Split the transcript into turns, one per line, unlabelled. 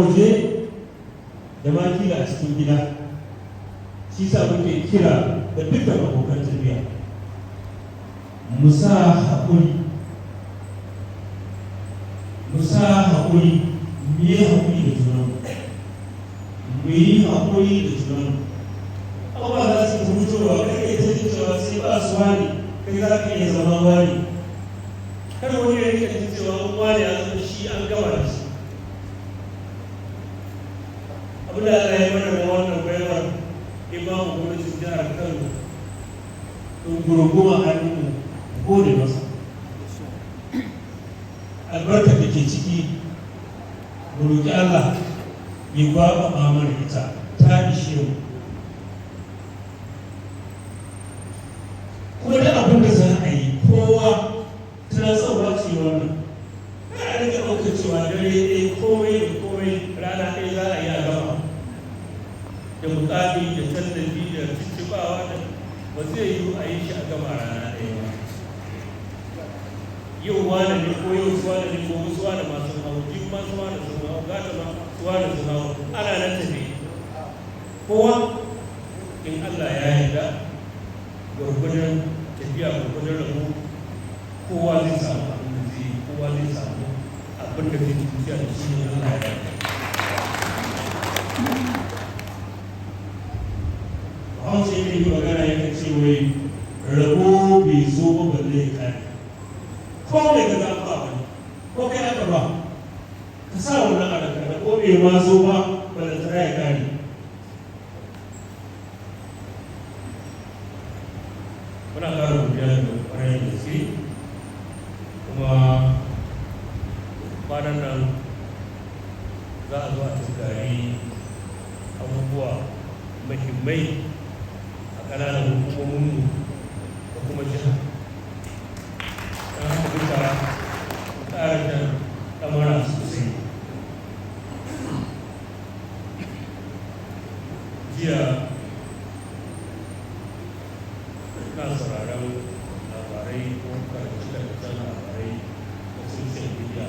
Waje da ma kila a cikin gida. Shi sa muke kira da dukkan abokan tafiya mu sa haƙuri, mu sa haƙuri, mu yi haƙuri da junanmu, mu yi haƙuri da junanmu. Abubuwa za su yi fitowa, kai kai ta jin cewa sai ba su wani, kai za ka iya zama wani. Kar wani ya rika jin cewa an wani ya zama shi, an gama da shi. Abin da Allah ya mana na wannan baiwar, ya ba mu gwamnatin jihar Kano don gurguma hannunmu, gode masa. Albarkar da ke ciki, mu roƙi Allah ya gwaba mana ita, ta ishe mu. Kuma da abin da za a yi, kowa tunatsarwa ce wannan. Kar a rika ɗaukar cewa dare ɗaya komai da komai, rana ɗaya za a yi a gama da mukami da tallafi da ciccibawa, da ba zai yiwu a yi shi a gama rana ɗaya ba. Yau wane ne, ko yau su wane ne, ko su wane masu hau, jin ma su wane sun hau, gata ma su wane sun hau, ana nan tafi. Kowa in Allah ya yarda, gwargwadon tafiya gwargwadon rabo, kowa zai samu abin da zai yi, kowa zai samu abin da zai tafiya da shi ne Allah ya yarda. Bahaushe yake yi magana, yake ce wai rabo bai zo ba balle ya kare. Ko mai ka an ba wani, ko kai aka ba, ka sa wannan a ranka, rabo bai ma zo ba balle tara ya kare. Muna ƙara godiya da ƙwarai da gaske. Kuma kwanan nan za a zo a tunkari abubuwa muhimmai a ƙananan hukumominmu da kuma jiha. Don haka duka ƙara jan ɗamara sosai. Jiya na sauraron labarai ko karanci-karancen labarai da social media.